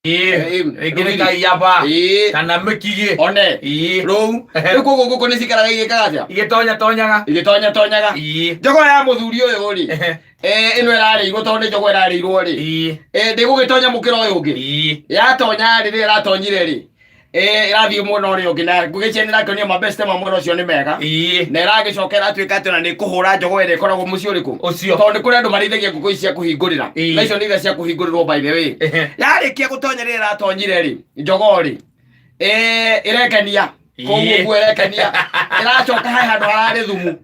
Rĩngĩ nĩ kaiyaba kana mĩkigĩ. One rũu rĩu koguo ngũkũ nĩ cikaraga igĩkaga atĩa? Igĩtonya tonyaga. Igĩtonya tonyaga. Njogoo ya mũthuri ũyũ rĩ, ĩno ĩrarĩirwo, tondũ nĩ njogoo ĩrarĩirwo rĩ, ndĩgũgĩtonya mũkĩra ũyũ ũngĩ. Yatonya rĩ, rĩrĩa ĩratonyire rĩ, ĩrathiĩ mwena ũrĩa ũngĩ na ngũgĩcia nĩ ĩrakĩonio mabeste ma mwena ũcio nĩ mega, na ĩragĩcoka ĩratuĩka atĩ ona nĩ kũhũra njogoo ĩrĩa ĩkoragwo mũciĩ ũrĩkũ? Ũcio. Tondũ nĩ kũrĩ andũ marĩithagia ngũkũ ici cia kũhingũrĩra. Na icio nĩ iria cia kũhingũrĩrwo, by the way. Yarĩkia gũtonya, rĩrĩa ĩratonyire rĩ, njogoo rĩ, ĩrekenia kũu ũguo ĩrekenia, ĩracoka he handũ hararĩ thumu.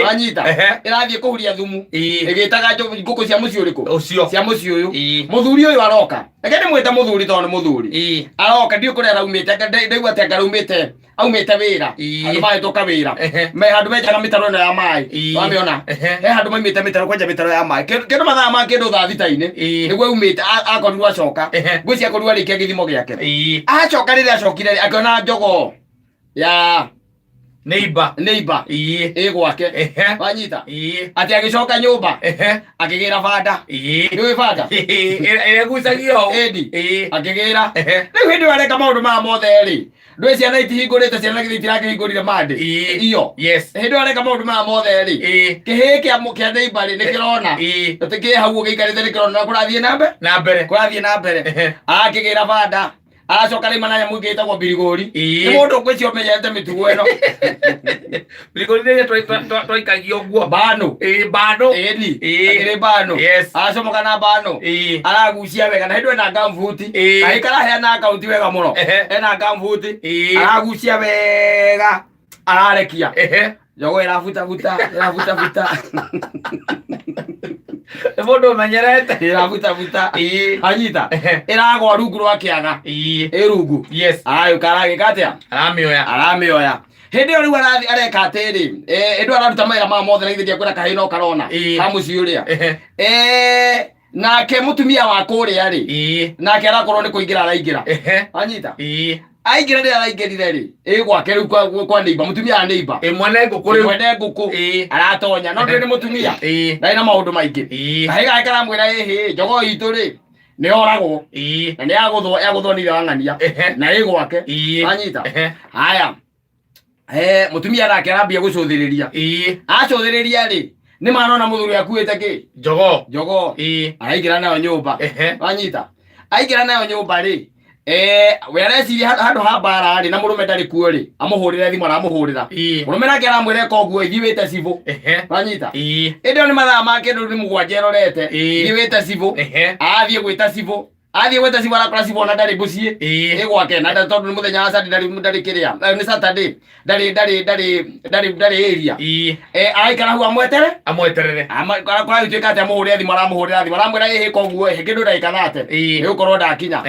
Wanyita? Ĩrathiĩ kũhuria thumu ĩgĩtaga ngũkũ cia mũciĩ ũrĩkũ? Ũcio. Cia mũciĩ ũyũ. Mũthuri ũyũ aroka, reke ndĩmwĩte mũthuri tondũ nĩ mũthuri. Aroka, ndiũ kũrĩa araumĩte, ndaigua atĩ anga araumĩte, aumĩte wĩra. Andũ mahĩtũka wĩra, me handũ menjaga mĩtaro ĩno ya maĩ. Wamĩona? He handũ maimĩte mĩtaro, kwenja mĩtaro ya maĩ, kĩndũ mathaa ma kĩndũ thaa thita-inĩ. Nĩguo aumĩte, akorirwo acoka. Ngwĩciria akorirwo arĩkia gĩthimo gĩake. Acoka, rĩrĩa acokire rĩ, akĩona njogoo ya neighbor. Neighbor ĩ gwake. Wanyita? Atĩ agĩcoka nyũmba, akĩgĩra banda. Nĩ ũĩ banda? Ĩrĩa ĩgucagio ũũ. Ĩndi. Akĩgĩra. Rĩu hĩndĩ ĩyo areka maũndũ maya mothe rĩ, ndũĩ ciana itihingũrĩte, ciana githĩ itirakĩhingũrire mandĩ iyo? Hĩndĩ ĩyo areka maũndũ maya mothe rĩ, kĩhĩĩ kĩa neighbor rĩ, nĩ kĩrona. Atĩ kĩ hau gĩikarĩte nĩ kĩrona kũrathiĩ na mbere. Na mbere. Kũrathiĩ na mbere. Arakĩgĩra banda, aracoka rĩma na nyamũ ĩngĩ ĩtagwo mbirigũri. Nĩ mũndũ ngwĩciria ũmenyerete mĩtugo ĩno. Birigũri rĩrĩa twaikagia ũguo. Mbano. Mbano. Ĩni. Akĩrĩ mbano. Aracomoka na mbano. Aragucia wega na hĩndĩ ĩyo ena gambuti. Kahĩ karaheana akaunti wega mũno. Ena gambuti. Aragucia wega, ararekia. Njogo ĩrabutabuta, ĩrabutabuta. Nĩ mũndũ ũmenyerete. Ĩrabutabuta. Anyita. Ĩragwa rungu rwa kĩaga. Ĩ rungu. Aragĩũka, aragĩka atĩa? Aramĩoya. Aramĩoya. Hĩndĩ ĩyo rĩu arathiĩ areka atĩrĩ, hĩndĩ ĩyo araruta mawĩra maya mothe, na githĩ ndiakwĩra kahĩĩ no karona ka mũciĩ ũrĩa. Nake mũtumia wa kũrĩa rĩ, nake arakorwo nĩ kũingĩra araingĩra. Anyita? Aingĩra, rĩrĩa araingĩrire rĩ, ĩ gwake rĩu kwa neighbor, mũtumia wa neighbor. Ĩ mwene ngũkũ rĩu. Mwene ngũkũ. Aratonya, no ndũĩ nĩ mũtumia. Ndarĩ na maũndũ maingĩ. Kahĩĩ gake karamwĩra, ĩhĩ, njogoo itũ rĩ, nĩ yoragwo na nĩ yagũthwo, yagũthwo nĩ ithe wa ng'ania na ĩ gwake. Anyita? Haya, mũtumia nake arambia gũcũthĩrĩria. Acũthĩrĩria rĩ, nĩ marona mũthuri akuĩte kĩ? Njogoo. Njogoo. Araingĩra nayo nyũmba. Wanyita? Aingĩra nayo nyũmba rĩ, we areciria handũ ha mbara rĩ, na mũrũme ndarĩ kuo rĩ, amũhũrĩre thimũ, aramũhũrĩra. Mũrũme nake aramwĩra eka ũguo, ithiĩ wĩte cibũ. Wanyita? Ĩndĩ ĩyo nĩ mathaa ma kĩndũ nĩ 7 ĩrorete. Ithiĩ wĩte cibũ. Athiĩ gwĩta cibũ, athiĩ gwĩta cibũ, arakora cibũ ona ndarĩ mũciĩ. Ĩ gwake na tondũ nĩ mũthenya wa Sunday, ndarĩ kĩrĩa, nĩ Saturday, ndarĩ area. Araikara hau amwetere. Amweterere. Kũragĩtuĩka atĩ amũhũrĩre thimũ, aramũhũrĩra thimũ, aramwĩra ĩhĩ koguo ĩhĩ kĩndũ ndagĩka 30 nĩ gũkorwo ndakinya.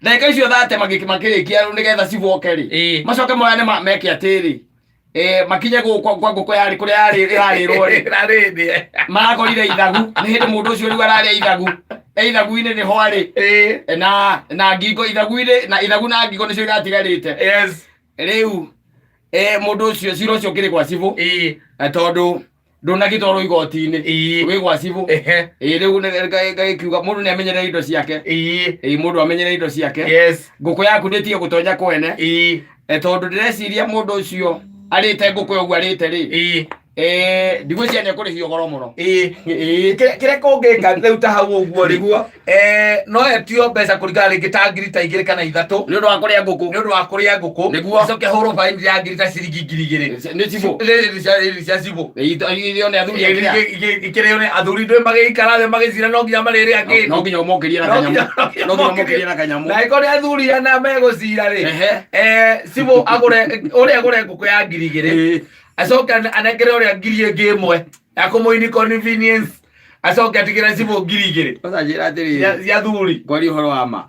Ndagĩka icio 30 makĩrĩkia nĩgetha cibũ oke rĩ, macoke moyane meke atĩrĩ, makinye gũkũ kwa ngũkũ yarĩ kũrĩa yarĩ ĩrarĩrwo rĩ, Ĩrarĩthĩ. marakorire ithagu. Nĩ hĩndĩ mũndũ ũcio rĩu ararĩa ithagu. Ithagu-inĩ nĩho arĩ. Na ngingo ithagu-inĩ, na ithagu na ngingo nĩcio iratigarĩte. Rĩu mũndũ ũcio, cira ũcio ũkĩrĩ gwa cibũ. Tondũ ndũnagĩtwarwo igoti-inĩ, wĩ gwa cibũ. Rĩu ngagĩkiuga mũndũ nĩ amenyerere indo ciake. Mũndũ amenyerere indo ciake. Ngũkũ yaku ndĩtige gũtonya kwene. Tondũ ndĩreciria mũndũ ũcio arĩte ngũkũ ĩyo ũguo arĩte rĩ, ndigwĩciria nĩ ekũrĩhio goro mũno. Kĩrĩa kũngĩka rĩu ta hau ũguo rĩ, no etio mbeca kũringana rĩngĩ ta ngiri ta 2 kana 3. Nĩ ũndũ wa kũrĩa ngũkũ. Nĩ ũndũ wa kũrĩa ngũkũ. Acoke hũrwo baini ya ngiri ta ciringi 2000. Nĩ cibũ. Rĩrĩ cia cibũ. Irio nĩ athuri akĩrĩa. Ikĩrĩo nĩ athuri, ndũĩ magĩikara thĩ magĩcira no nginya marĩrĩa kĩndũ. No nginya ũmokĩrie na kanyamũ. No nginya ũmokĩrie na kanyamũ. Na angĩkorwo nĩ athuri ana megũcira rĩ, cibũ agũre ũrĩa, agũre ngũkũ ya 2000, acoke anengere ũrĩa ngiri ĩngĩ ĩmwe ya kũmũ convenience, acoke atigĩre cibũ 2000. Sasa njĩra atĩrĩrĩ, cia thuri. Ngwaria ũhoro wa ma.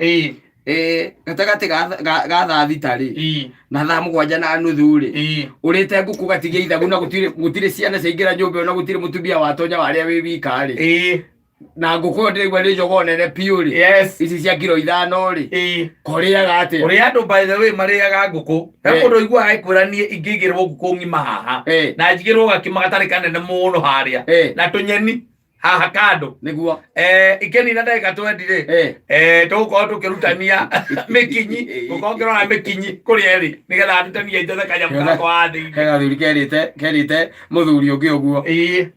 Gatagatĩ ga thaa 6 rĩ, na thaa 7:30 rĩ, ũrĩte ngũkũ gatigia ithagu, na gũtirĩ ciana ciaingĩra nyũmba ĩyo, na gũtirĩ mũtumia watonya, warĩa wĩ wika rĩ, na ngũkũ ĩyo ndĩraigua nĩ njogoo nene biũ rĩ, ici cia kiro 5 rĩ, korĩaga atĩa? Ũrĩa andũ, by the way, marĩaga ngũkũ, he mũndũ ũiguaga agĩkwĩra, niĩ ingĩigĩrwo ngũkũ ng'ima haha na njigĩrwo gakima gatarĩ kanene mũno harĩa na tũnyeni. Haha kando. Nĩguo. Ikenina ndagĩka 20 rĩ, tũgũkorwo tũkĩrutania mĩkinyi, gũkorwo ngĩrora mĩkinyi kũrĩa ĩrĩ nĩgetha arutanie njothe kanyamũ gakwa wa thĩinĩ. He gathuri kerĩte mũthuri ũngĩ ũguo,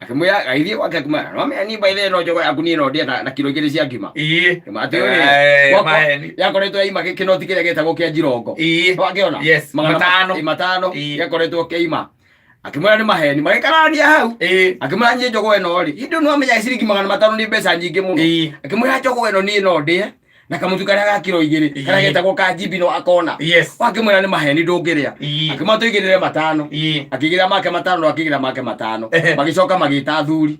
akĩmwĩra agĩthiĩ gwake, akĩmwĩra, no menya niĩ by the way no njogo yaku niĩ no ndĩe na kiro 2 cia ngima. Atĩ ũrĩ yakoretwo yaima kĩnoti kĩrĩa gĩtagwo kĩa njirongo. Wakĩona? Yes. Magana Matano. 5. Gĩakoretwo kĩima. Akĩmwĩra nĩ maheni, magĩkarania hau. Akĩmwĩra, niĩ njogo ĩno rĩ, hĩndĩ ĩyo nĩwamenya ciringi 500 nĩ mbeca nyingĩ mũno. Akĩmwĩra, njogo ĩno niĩ no ndĩe na kamũtu karĩa ga kiro 2, karĩa getagwo ka njibi no akona. Wakĩmwĩra nĩ maheni, ndũngĩrĩa. Akĩmwĩra tũigĩrĩre 5. Akĩigĩrĩra make 5 na akĩigĩrĩra make 5. Magĩcoka magĩta athuri.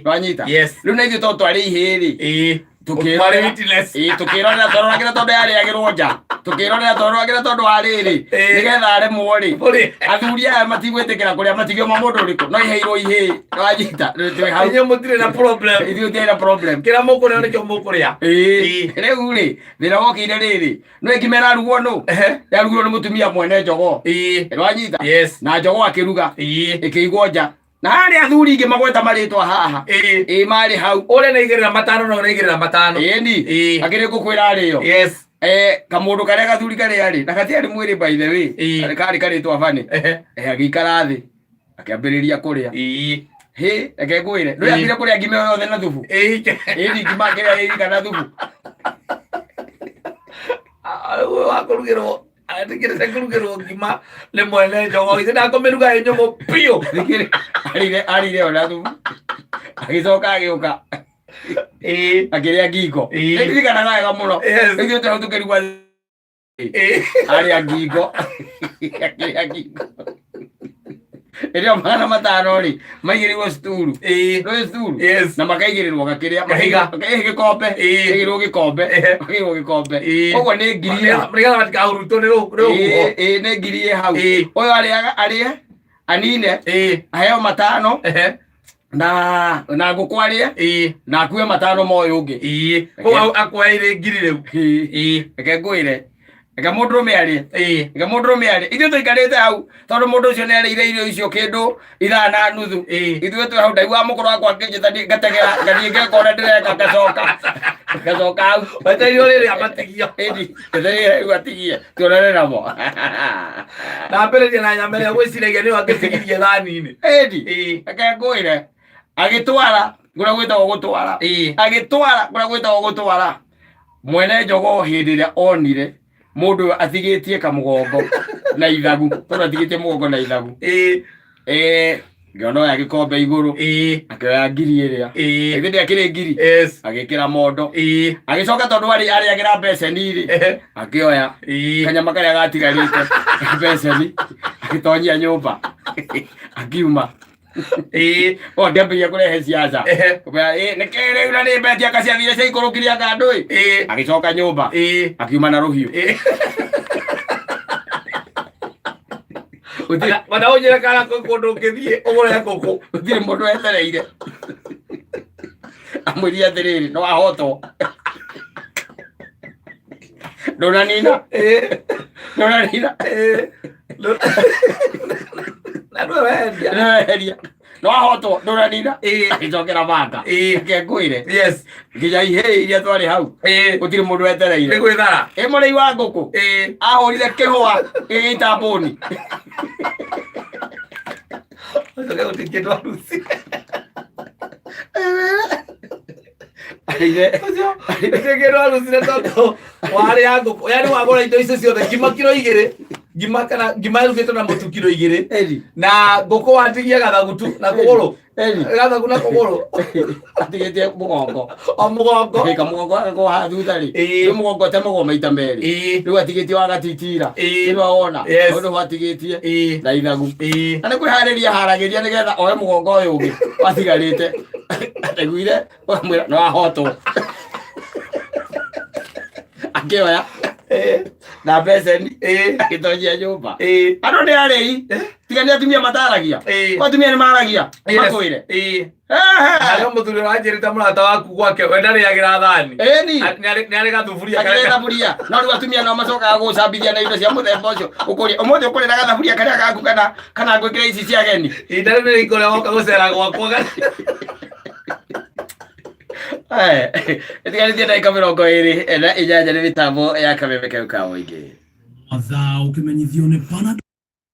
Wanyita? Yes. Rĩu na ithuĩ tondũ twarĩ ihĩĩ rĩ, Mwarĩ witness. Tũkĩrorera twaroragĩra tondũ yarĩagĩrwo nja, tũkĩrorera twaroragĩra tondũ wa rĩrĩ, nĩgetha aremwo rĩ, Ũrĩ. Athuri aya matigwĩtĩkĩra kũrĩa matigioma mũndũ ũrĩkũ no iheirwo ihĩĩ, wanyita? Rĩu twĩ hau. Inyuĩ mũtirĩ na problem. Ithuĩ tũtirĩ na problem. Kĩrĩa mũkũrĩa nĩkĩo mũkũrĩa. Rĩu rĩ, thĩna wokire rĩrĩ, no ngima ĩrarugwo nũ? Yarugirwo nĩ mũtumia mwene njogoo. Wanyita? Yes. Na njogoo akĩruga, ĩkĩigwo nja, na harĩ athuri ingĩ magweta marĩtwa haha. Ĩ marĩ hau. Ũrĩa nĩ 5 na ũrĩa igĩrĩra 5. Ĩni. Akĩrĩ ngũkwĩra arĩo. Kamũndũ karĩa gathuri karĩa rĩ, na gatiarĩ mwĩrĩ by the way. Karĩ karĩ karĩtwa bani. Agĩikara thĩ, akĩambĩrĩria kũrĩa. Hĩ, reke ngwĩre, ndũyambire kũrĩa ngima ĩyo yothe na thubu. Ĩni, ngima akĩrĩa ĩrika na thubu. Wa kũrugĩrwo atigĩrĩte kũrugĩrwo ngima nĩ mwene njogo ithe ndakũmĩruga ĩ nyũmũ biũ. Thikĩrĩ, arĩire ona thubu, agĩcoka agĩũka, akĩrĩa ngingo. Nĩndirikanaga wega mũno. Ithuĩ tũrĩa tũkĩrugwo, arĩa ngingo, akĩrĩa ngingo ĩrĩa 500 rĩ maigĩrĩirwo sturu. Nĩ sturu. Yes. Na makaigĩrĩrwo gakĩrĩa Kahiga. Gĩkombe. Kaigĩrĩrwo gĩkombe. Makaigĩrĩrwo gĩkombe. Koguo nĩ ngiri ĩ. Nĩgetha matikahurutwo nĩ rũhuho. Ĩ, nĩ ngiri ĩ hau. Ũyũ arĩaga, arĩe anine, aheo 5, na ngũkũ arĩe, na akue 5 ma ũyũ ũngĩ. Koguo akwoeire ngiri rĩu. Reke ngwĩre, reke mũndũrũme arĩe. Reke mũndũrũme arĩe. Ithuĩ tũikarĩte hau tondũ mũndũ ũcio nĩ arĩire irio icio kĩndũ ithaa na nuthu. Ithuĩ twĩ hau, ndaiguaga mũkũrũ wakwa akĩnjĩta niĩ ngategera, ngathiĩ ngeka ũrĩa ndĩreka, ngacoka hau. Wetereire ũrĩrĩa matigio. Ĩni, njetereire rĩu atigie tuonane namo. Na ambĩrĩria na nyama ĩrĩa gwĩciragia nĩyo angĩtigirie thani-inĩ. Ĩni, reke ngwĩre, agĩtwara kũrĩa gwĩtagwo gũtwara, agĩtwara kũrĩa gwĩtagwo gũtwara, mwene njogoo hĩndĩ ĩrĩa onire mũndũ ũyũ atigĩtie kamũgongo na ithagu, tondũ atigĩtie mũgongo na ithagu, ngĩona oya gĩkombe igũrũ, akĩoya ngiri ĩrĩa, ĩthĩ ndĩakĩrĩ ngiri, agĩkĩra mondo, agĩcoka tondũ arĩ arĩagĩra mbeceni rĩ, akĩoya kanyama karĩa gatigarĩte mbeceni, agĩtonyia nyũmba, akiuma. O ndĩambĩrĩria kũrehe ciaca. Nĩkĩ rĩu na nĩ mbetia kaciathire ciaikũrũkirie anga ndũĩ. Agĩcoka nyũmba, akiuma na rũhiũ. Ona ũnjĩre kana kwĩ kũndũ ũngĩthiĩ ũgũre ngũkũ. Gũtirĩ mũndũ wetereire amwĩrie atĩrĩrĩ, no ahotwo, ndũnanina, ndũnanina. Na nĩwe wendia. Nĩweheria, no ahotwo, ndũnanina. Agĩcokera banga. Reke ngwĩre, nginya ihĩĩ iria twarĩ hau, gũtirĩ mũndũ Nĩ wetereire. gwĩthara. Ĩ mũrĩi wa ngũkũ ahũrire kĩhũa gĩgĩita mbũni. Ũcoke gũtirĩ kĩndũ aruci. Arĩire. Ũcio gũtirĩ kĩndũ arucire tondũ warĩa ngũkũ, yani wagũra indo icio ciothe, ngima kiro 2, ngima kana ngima ĩrugĩtwo na mũtu kiro 2, Eri. na ngũkũ watigia gathagu tu na kũgũrũ. Eri. Gathagu na kũgũrũ. Atigĩtie mũgongo. O mũgongo. Ĩ, kamũgongo gaka haha thutha rĩ, rĩu mũgongo ũtemagwo maita merĩ. Rĩu atigĩtie wa gatitira. Nĩ wona? Yes. Ũndũ atigĩtie na ithagu, na nĩ kwĩharĩria haragĩria nĩgetha oe mũgongo ũyũ ũngĩ watigarĩte. Aiguire wamwĩra no ahotwo, akĩoya na mbeceni, agĩtonyia nyũmba. Andũ nĩ arĩi, tiga nĩ atumia mataragia. Atumia nĩ maragia, makwĩre. Harĩ mũthuri ũranjĩrĩte mũrata waku gwake we ndarĩagĩra thani. Ĩni. Nĩ arĩ gathuburia. Akĩrĩ thaburia, no rĩu atumia nao macokaga gũcambithia na indo cia mũthemba ũcio, ũkũria ũmũthĩ ũkũrĩra gathaburia karĩa gaku kana ngwĩkĩra ici cia ageni. Ihinda rĩu nĩ rĩkũrĩa woka gũcera gwakwa. Ĩtigarĩtie ndagĩka 28 nĩ mĩtambo ya Kameme kau ka mũingĩ. Mathaa ũkĩmenyithio nĩ Panadol.